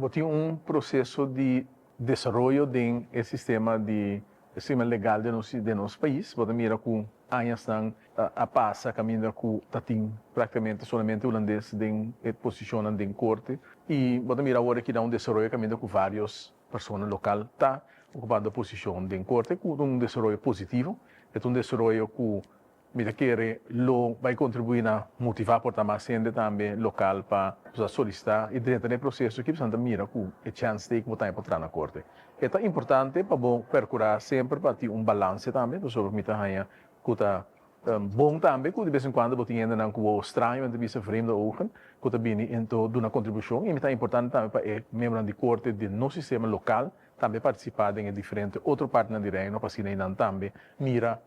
Bo tin un proseso di desaroyo den e sistema di e sistema legal den nos den nos pais. Bo ta mira ku añasnan a pasa kaminda ku ta tin praktikamente solamente hulandes den e posishonnan den korte i bo ta mira awor aki na un desaroyo kaminda ku vários persona lokal ta okupando posishon den korte ku ta un desaroyo positivo. E ta un desaroyo ku Mi ta kere lo bai kontribuí na motivá por ta mas hende tambe lokal pa sa solisitá i drenta den e proseso ki pasobra nan ta mira ku e chèns t'ei ku bo taña por traha na korte. E ta importante pa bo perkurá semper pa tin un balanse tambe pasobra mi ta haña ku ta bon tambe ku di bes en kuando bo tin hendenan ku bo straño nan ta bisa vreemde ogen ku ta bini ento duna kontribushon i mi ta importante tambe pa e miembronan di korte den nos sistema lokal tambe partisipá den e diferente otro partinan di Reino pa asina einan tambe mira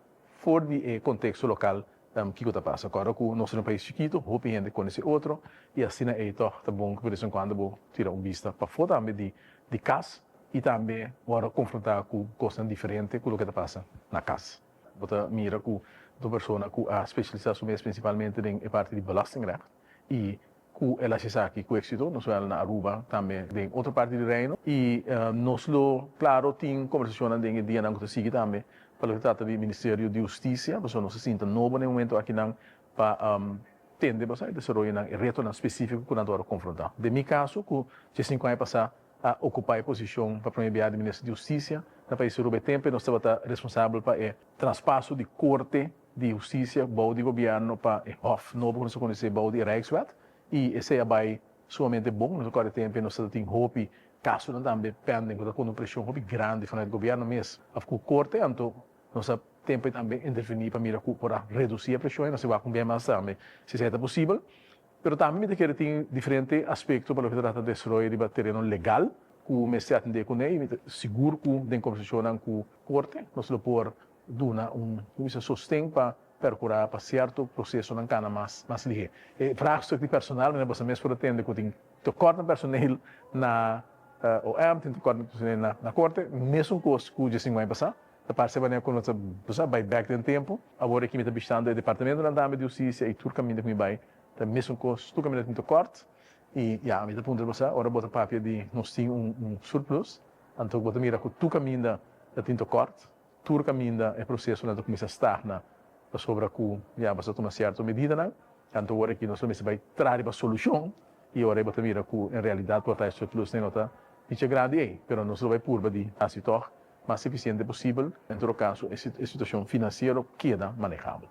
For di e konteksto lokal kiko ta pasa. Kòrda ku nos ta un pais chikitu, hopi hende konosé otro i asina ei tòg ta bon ku de bes en kuando bo tira un bista pafó tambe di di kas i tambe wòrdu konfrontá ku kosnan diferente ku loke ta pasa na kas. Bo ta mira ku ta un persona ku a spesialisá su mes prinsipalmente den e parti di belastingrecht i Ku el hasi esaki ku éksito, no solamente na Aruba, tambe den otro parti di Reino. I nos lo, klaro, tin kombersashonnan den e dianan ku ta sigui tambe pa loke ta trata di Ministerio di Hustisia, pasobra nos ta sinta nobo na e momento akinan pa tende basá e desaroyonan, e retonan spesífiko ku nan ta wòrdu konfrontá. Den mi kaso, ku diesinku aña pasá a okupá e posishon pa promé biaha di Minister di Hustisia na pais Aruba, e tempu nos tabata responsabel pa e traspaso di Korte di Hustisia bou di Gobierno pa e Hof nobo ku nos a konosé bou di e Rijkswet i esei a bai sumamente bon. Nos a kòrda e tempu nos ta tin hopi kasonan tambe pending ku ta pone un preshon hopi grandi vanuit Gobierno mes òf ku Korte anto nos a tempu ei tambe intervení pa mira ku por a redusí e preshon ei. Nos a wak un bia mas tambe si esei ta posibel. Pero tambe mi ta kere tin diferente aspekto pa loke ta trata desaroyo riba tereno legal ku mester atendé kuné i mi ta sigur ku den kombersashonnan ku Korte nos lo por duna un bisa sosten pa percura pa cierto procesonan cana mas mas lihe. E vraagstuk di personal, manera boso mes por a tende cu tin tekort na personeel na OM, tin tekort na personeel na na corte, mesun cos cu djesinku aña pasa. Ta parce manera cu nos ta bisa bay bek den tempo. Awor aki mi ta bishitando e departamentonan tambe di husticia y tur caminda cu mi bay ta mesun cos, tur caminda tin tekort. Y ya, mi ta puntra boso, ora bo ta papia di nos tin un un surplus, anto bo ta mira cu tur caminda ta tin tekort. Tur kaminda e prosesonan ta kuminsá stagna pasobra ku ya bo sa tuma sierto medidanan. Anto ora ki nos lo mester bai traha riba solushon i ora ei bo ta mira ku en realidat por ta e surplus no ta dicha grandi ei, pero nos lo bai purba di hasi tòg mas efisiente posibel. En todo kaso e situashon finansiero keda manejabel.